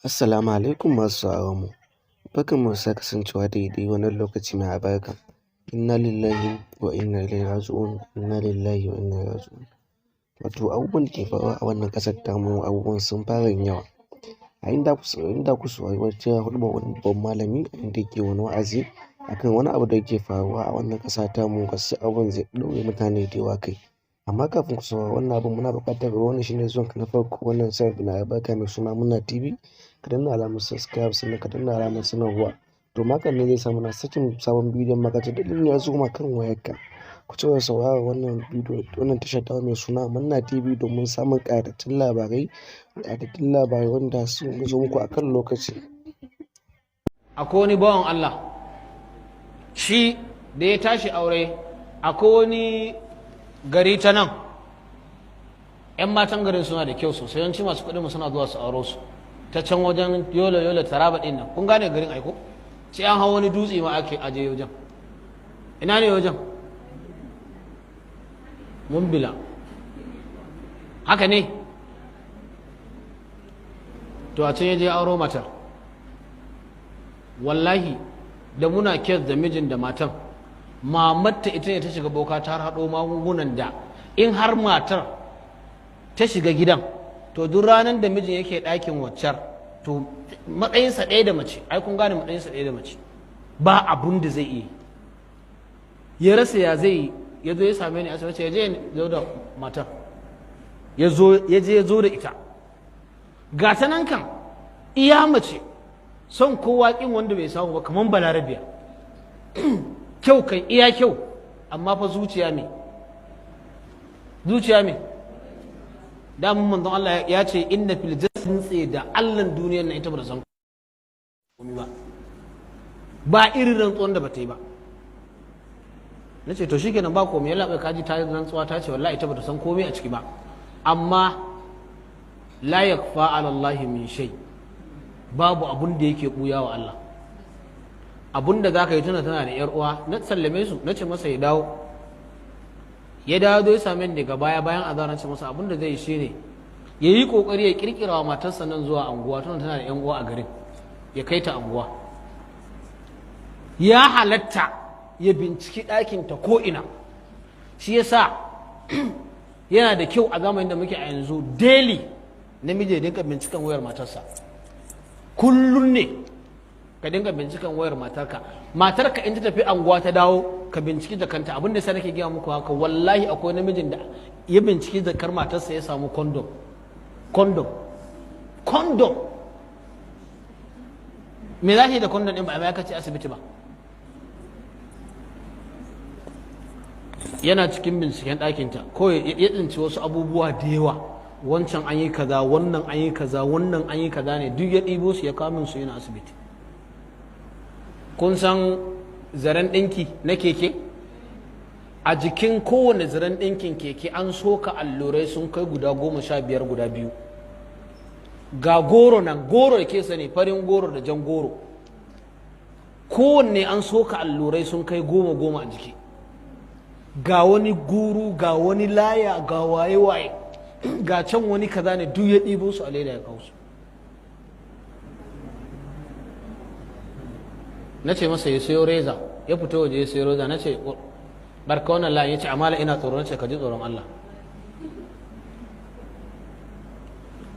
Assalamu alaikum masu sauraron mu. Barkanmu da sake kasancewa daidai wannan lokaci mai albarka. Inna lillahi wa inna ilaihi raji'un, inna lillahi wa inna ilaihi raji'un. Wato abubuwan da ke faruwa a wannan ƙasar tamu, abubuwan sun fara yin yawa. A inda ku saurari wata huɗubar wani babban malami inda yake wani wa'azi akan wani abu da yake faruwa a wannan ƙasa tamu, gaskiya abun zai ɗaure mutane da yawa kai. Amma kafin ku saurari wannan abun, muna buƙatar wannan shine zuwanka na farko wannan channel mai albarka mai suna Murna TV, ka danna alamar subscribe, sannan ka danna alamar sanarwa, domin hakan ne zai sa muna sakin sabon bidiyon maka ta dalilin ya zo ma kan wayarka. Ku ci gaba da sauraron wannan bidiyo, wannan tashar tamu mai suna Murna TV, domin samun ƙayatattun labarai, ƙayatattun labarai wanda sun zo muku akan lokaci. Akwai wani bawan Allah, shi da ya tashi aure, akwai wani gari ta nan, 'yan matan garin suna da kyau sosai, yawanci masu kuɗin suna zuwa su auro su ta can wajen Yola, Yola, Taraba ɗin nan. Kun gane garin aiko? Sai an hau wani dutse ma ake aje wajen. Ina ne wajen? Mumbila, haka ne? To, a can ya je auro matar. Wallahi da muna case da mijin da matan, mamatta ita ne ta shiga boka, ta haɗo magungunan da in har matar ta shiga gidan, to duk ranar da mijin yake ɗakin waccar, to matsayinsa ɗaya da mace. Ai kun gane, matsayinsa ɗaya da mace, ba abun da zai iya. Ya rasa ya zai yi, ya zo ya same ni asibiti, ya je ya zo da matar. Ya zo, ya je ya zo da ita. Ga ta nan kan iya mace, son kowa kin wanda bai samu ba, kamar Balarabiya, kyau kan iya kyau, amma fa zuciya me, zuciya me damun. Manzon Allah ya ce inna fil jasad da Allahn duniyar nan, ita ba da san komai ba, ba irin rantsuwan da ba ta yi ba. Na ce to shikenan, ba komai yalla bai, kaji ta yi rantsuwa, ta ce wallahi ita ba ta san komai a ciki ba, amma la yakfa ala Allah min shay, babu abun da yake buya wa Allah. Abun da zaka yi, tuna tana da yar uwa, na sallame su, na ce masa ya dawo. Ya dawo, ya same ni daga baya, bayan azhar. Na ce masa abun da zai yi shine ya yi kokari ya kirkira wa matarsa nan zuwa anguwa, tuna tana da yan uwa a garin, ya kai ta anguwa. Ya halatta ya binciki ɗakinta ko ina. Shi yasa yana da kyau a zamanin da muke a yanzu, daily namiji ya dinka bincikan wayar matarsa. Kullum ne ka dinga bincikan wayar matarka. Matarka in ta tafi anguwa ta dawo, ka binciki jakanta. Abin da sai nake gaya muku haka, wallahi akwai namijin da ya binciki jakar matarsa ya samu condom, condom, condom. Me za yi da condom din? Ba a ka ce asibiti ba. Yana cikin binciken ɗakinta ko ya tsinci wasu abubuwa da yawa. Wancan an yi kaza, wannan an yi kaza, wannan an yi kaza ne, duk ya ɗibo su ya kawo min su, yana asibiti. Kun san zaren ɗinki na keke? A jikin kowane zaren ɗinkin keke an soka allurai sun kai guda 15, guda biyu. Ga goro nan, goro da ke sani, farin goro da jan goro, kowanne an soka allurai sun kai 10 10 a jiki. Ga wani guru, ga wani laya, ga waye waye, ga can wani kaza ne, duk ya ɗibo su a leda ya kawo su. Na ce masa ya sayo reza, ya fito waje ya sayo reza. Na ce barka wannan layin. Ya ce amala ina tsoro. Na ce ka ji tsoron Allah.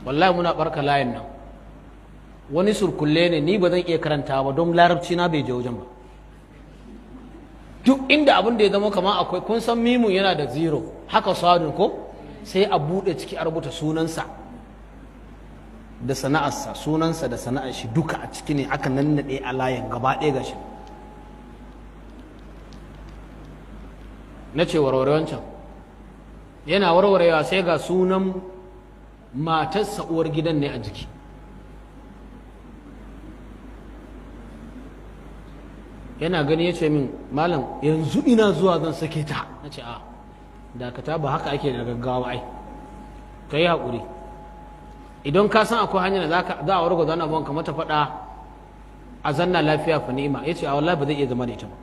Wallahi muna barka layin nan, wani surkulle ne, ni ba zan iya karanta ba don larabci na bai je wajen ba. Duk inda abin da ya zama kamar akwai, kun san mimun yana da zero haka, sadun ko, sai a buɗe ciki a rubuta sunansa da sana'arsa, sunansa da sana'ar shi duka a ciki ne aka nannaɗe a layin gaba ɗaya gashi. Na ce warware wancan. Yana warwarewa sai ga sunan matarsa uwar gidan ne a jiki. Yana gani ya ce min, malam, yanzu ina zuwa zan sake ta. Na ce a dakata, ba haka ake da gaggawa, ai ka yi haƙuri. Idan ka san akwai hanyar da za a warga zana ka mata faɗa a zanna lafiya fa ni'ima. Ya ce a wallahi ba zai iya zama da ita ba.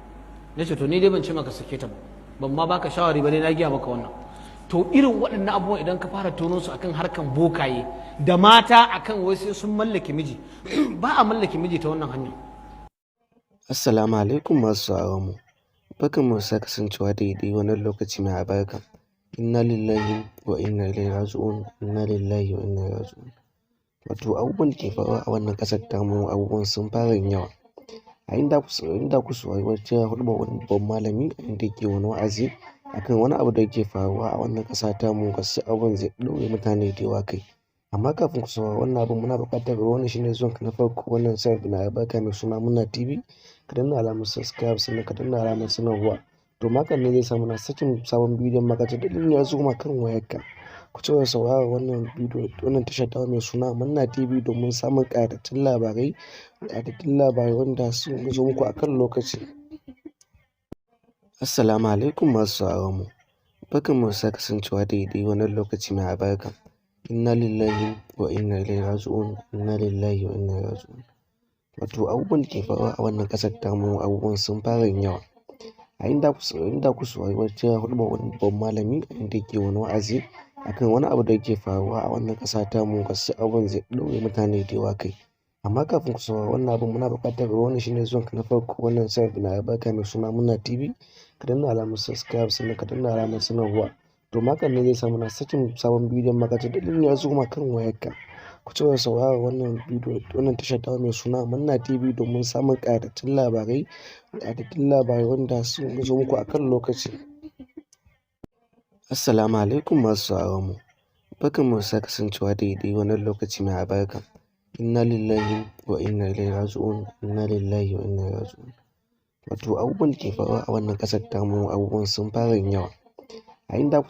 Na ce to ni dai ban ce maka sake ta ba, ban ma baka shawari ba ne, na giya maka wannan. To irin waɗannan abubuwan, idan ka fara tono su akan harkan bokaye da mata, akan wai sai sun mallake miji, ba a mallake miji ta wannan hanyar. Assalamu alaikum masu sauraron mu. Barkanmu da sake kasancewa daidai wannan lokaci mai albarka. Inna lillahi wa inna ilaihi raji'un. Inna lillahi wa inna ilaihi raji'un. Wato abubuwan da ke faruwa a wannan ƙasar tamu, abubuwan sun fara yin yawa. A inda ku saurari wata huɗubar wani babban malami inda yake wani wa'azi akan wani abu da yake faruwa a wannan ƙasa tamu. Gaskiya abun zai ɗaure mutane da yawa kai. Amma kafin ku saurari wannan abun, muna buƙatar, wannan shine zuwanka na farko wannan channel mai albarka mai suna Muna TV, ka danna alamar subscribe, sannan ka danna alamar sanarwa. Domin hakan ne zai sa muna sakin sabon bidiyon maka da ya zo ma kan wayarka. Ku ci gaba da sauraron wannan bidiyo, wannan tashar tamu mai suna Muna TV, domin samun ƙayatattun labarai, ƙayatattun labarai wanda sun zo muku akan lokaci. Assalamu alaikum masu sauraron mu. Barkanmu da sake kasancewa daidai wannan lokaci mai albarka. Inna lillahi wa inna ilaihi raji'un. Inna lillahi wa inna ilaihi raji'un. Wato abubuwan da ke faruwa a wannan ƙasar tamu, abubuwan sun fara yin yawa. A inda ku saurari wata huɗubar wani babban malami inda yake wani wa'azi akan wani abu da yake faruwa a wannan ƙasa tamu. Gaskiya abun zai ɗaure mutane da yawa kai. Amma kafin ku saurari wannan abun, muna buƙatar, wannan shine zuwanka na farko wannan channel mai albarka mai suna Muna TV, ka danna alamar subscribe, sannan ka danna alamar sanarwa. Domin hakan ne zai sa muna sakin sabon bidiyon maka da ya zo ma kan wayarka. Ku ci gaba da sauraron wannan bidiyo, wannan tashar tamu mai suna Muna TV, domin samun ƙayatattun labarai, ƙayatattun labarai wanda sun zo muku akan lokaci. Assalamu alaikum masu sauraron mu. Barkanmu da sake kasancewa daidai wannan lokaci mai albarka. Inna lillahi wa inna ilaihi raji'un. Inna lillahi wa inna ilaihi raji'un. Wato abubuwan da ke faruwa a wannan ƙasar tamu, abubuwan sun fara yin yawa. A inda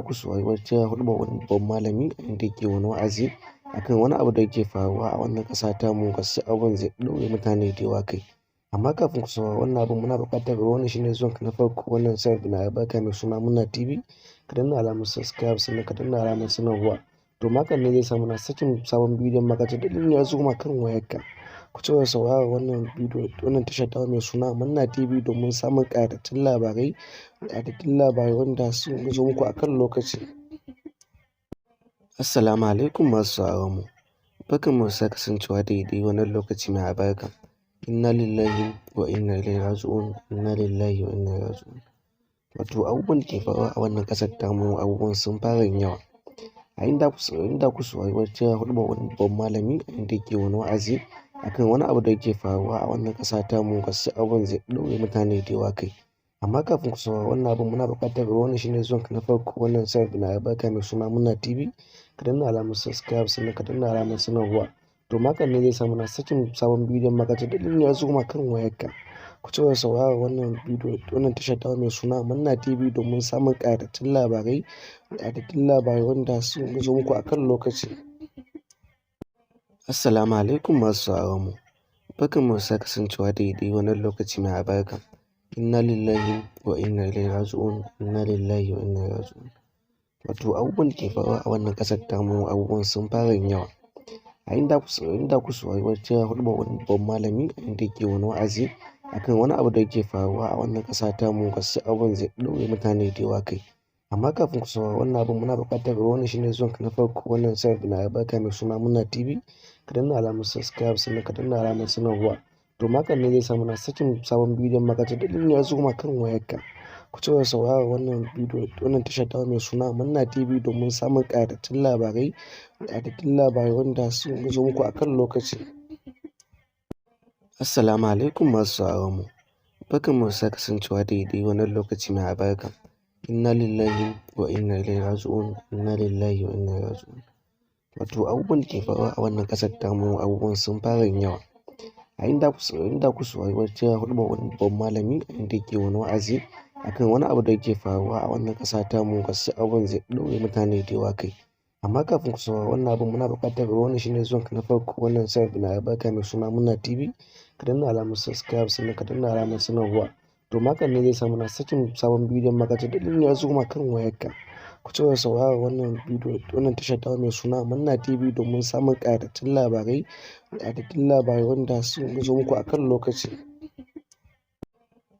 ku saurari wata huɗubar wani babban malami inda yake wani wa'azi akan wani abu da yake faruwa a wannan ƙasa tamu. Gaskiya abun zai ɗaure mutane da yawa kai. Amma kafin ku saurari wannan abun, muna buƙatar, wannan shine zuwanka na farko wannan channel mai albarka mai suna Muna TV, ka danna alamar subscribe, sannan ka danna alamar sanarwa. Domin hakan ne zai sa muna sakin sabon bidiyon maka da ya zo ma kan wayarka. Ku ci gaba da sauraron wannan bidiyo, wannan tashar tamu mai suna Muna TV, domin samun ƙayatattun labarai, ƙayatattun labarai wanda sun zo muku akan lokaci. Assalamu alaikum masu sauraron mu. Barkanmu da sake kasancewa daidai wannan lokaci mai albarka. Inna lillahi wa inna ilaihi raji'un. Inna lillahi wa inna ilaihi raji'un. Wato abubuwan da ke faruwa a wannan ƙasar tamu, abubuwan sun fara yin yawa. A inda ku saurari wata huɗubar wani babban malami inda yake wani wa'azi akan wani abu da yake faruwa a wannan ƙasa tamu. Gaskiya abun zai ɗaure mutane da yawa kai. Amma kafin ku saurari wannan abun, muna buƙatar, wannan shine zuwanka na farko wannan channel mai albarka mai suna Muna TV, ka danna alamar subscribe, sannan ka danna alamar sanarwa. Domin hakan ne zai sa muna sakin sabon bidiyon maka da ya zo ma kan wayarka. Ku ci gaba da sauraron wannan bidiyo, wannan tashar tamu mai suna Muna TV, domin samun ƙayatattun labarai, ƙayatattun labarai wanda sun zo muku akan lokaci. Assalamu alaikum masu sauraron mu. Barkanmu da sake kasancewa daidai wannan lokaci mai albarka. Inna lillahi wa inna ilaihi raji'un. Inna lillahi wa inna ilaihi raji'un. Wato abubuwan da ke faruwa a wannan ƙasar tamu, abubuwan sun fara yin yawa. A inda ku saurari wata huɗubar wani babban malami inda yake wani wa'azi akan wani abu da yake faruwa a wannan ƙasa tamu. Gaskiya abun zai ɗaure mutane da yawa kai. Amma kafin ku saurari wannan abun, muna buƙatar, wannan shine zuwanka na farko wannan channel mai albarka mai suna Muna TV, ka danna alamar subscribe, sannan ka danna alamar sanarwa. Domin hakan ne zai sa muna sakin sabon bidiyon maka da ya zo ma kan wayarka. Ku ci gaba da sauraron wannan bidiyo, wannan tashar tamu mai suna Muna TV, domin samun ƙayatattun labarai, ƙayatattun labarai wanda sun zo muku akan lokaci. Assalamu alaikum masu sauraron mu. Barkanmu da sake kasancewa daidai wannan lokaci mai albarka. Inna lillahi wa inna ilaihi raji'un. Inna lillahi wa inna ilaihi raji'un. Wato abubuwan da ke faruwa a wannan ƙasar tamu, abubuwan sun fara yin yawa. A inda ku saurari wata huɗubar wani babban malami inda yake wani wa'azi akan wani abu da yake faruwa a wannan ƙasa tamu. Gaskiya abun zai ɗaure mutane da yawa kai. Amma kafin ku saurari wannan abun, muna buƙatar, wannan shine zuwanka na farko wannan channel mai albarka mai suna Muna TV, ka danna alamar subscribe, sannan ka danna alamar sanarwa. Domin hakan ne zai sa muna sakin sabon bidiyon maka da ya zo ma kan wayarka. Ku ci gaba da sauraron wannan bidiyo, wannan tashar tamu mai suna Muna TV, domin samun ƙayatattun labarai, ƙayatattun labarai wanda sun zo muku akan lokaci.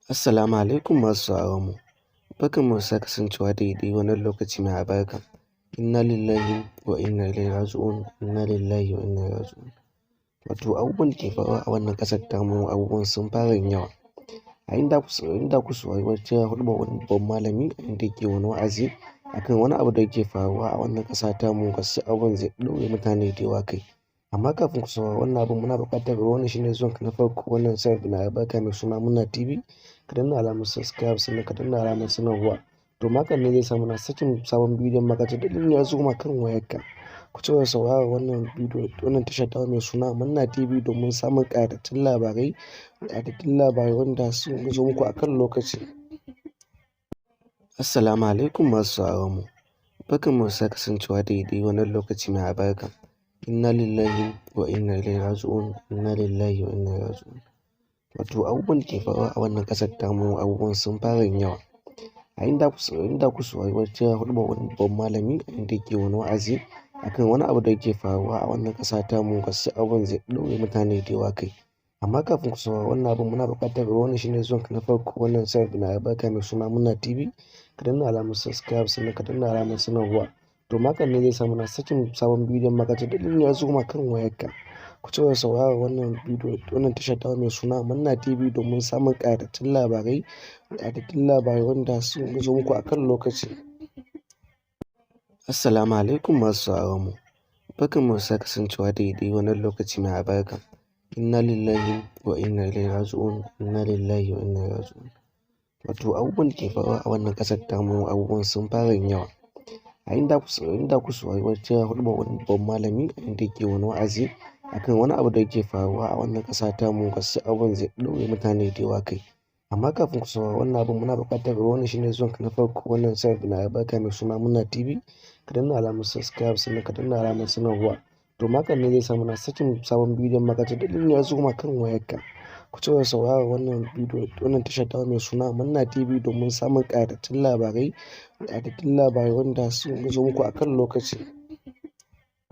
Assalamu alaikum masu sauraron mu. Barkanmu da sake kasancewa daidai wannan lokaci mai albarka. Inna lillahi wa inna ilaihi raji'un, inna lillahi wa inna ilaihi raji'un. Wato abubuwan da ke faruwa a wannan ƙasar tamu, abubuwan sun fara yin yawa. A inda ku saurari wata huɗubar wani babban malami inda yake wani wa'azi akan wani abu da yake faruwa a wannan ƙasa tamu, gaskiya abubuwan zai ɗaure mutane da yawa kai. Amma kafin ku saurari wannan abun, muna buƙatar wannan shine zuwanka na farko wannan channel mai albarka mai suna Murna TV, ka danna alamar subscribe, sannan ka danna alamar sanarwa. Domin hakan ne zai sa muna sakin sabon bidiyon maka da ya zo ma kan wayarka. Ku ci gaba da sauraron wannan bidiyo, wannan tashar tamu mai suna Murna TV, domin samun ƙayatattun labarai, ƙayatattun labarai wanda sun zo muku a kan lokaci. Assalamu alaikum masu sauraron mu. Barkanmu da sake kasancewa daidai wannan lokaci mai albarka. Inna lillahi wa inna ilaihi raji'un, inna lillahi wa inna ilaihi raji'un. Wato abubuwan da ke faruwa a wannan ƙasar tamu, abubuwan sun fara yin yawa. A inda ku saurari wata huɗubar wani babban malami inda yake wani wa'azi akan wani abu da yake faruwa a wannan ƙasa tamu, gaskiya abubuwan zai ɗaure mutane da yawa kai. Amma kafin ku saurari wannan abun, muna buƙatar wannan shine zuwanka na farko wannan channel mai albarka mai suna Murna TV, ka danna alamar subscribe, sannan ka danna alamar sanarwa. Domin hakan ne zai sa muna sakin sabon bidiyon maka da ya zo ma kan wayarka. Ku ci gaba da sauraron wannan bidiyo, wannan tashar tamu mai suna Murna TV, domin samun ƙayatattun labarai, ƙayatattun labarai wanda sun zo muku a kan lokaci. Assalamu alaikum masu sauraron mu. Barkanmu da sake kasancewa daidai wannan lokaci mai albarka. Inna lillahi wa inna ilaihi raji'un, inna lillahi wa inna ilaihi raji'un. Wato abubuwan da ke faruwa a wannan ƙasar tamu, abubuwan sun fara yin yawa. A inda ku saurari wata huɗubar wani babban malami inda yake wani wa'azi akan wani abu da yake faruwa a wannan ƙasa tamu, gaskiya abubuwan zai ɗaure mutane da yawa kai. Amma kafin ku saurari wannan abun, muna buƙatar wannan shine zuwanka na farko wannan channel mai albarka mai suna Murna TV, ka danna alamar subscribe, sannan ka danna alamar sanarwa. Domin hakan ne zai sa muna sakin sabon bidiyon maka da ya zo ma kan wayarka. Ku ci gaba da sauraron wannan bidiyo, wannan tashar tamu mai suna Murna TV, domin samun ƙayatattun labarai, ƙayatattun labarai wanda sun zo muku a kan lokaci.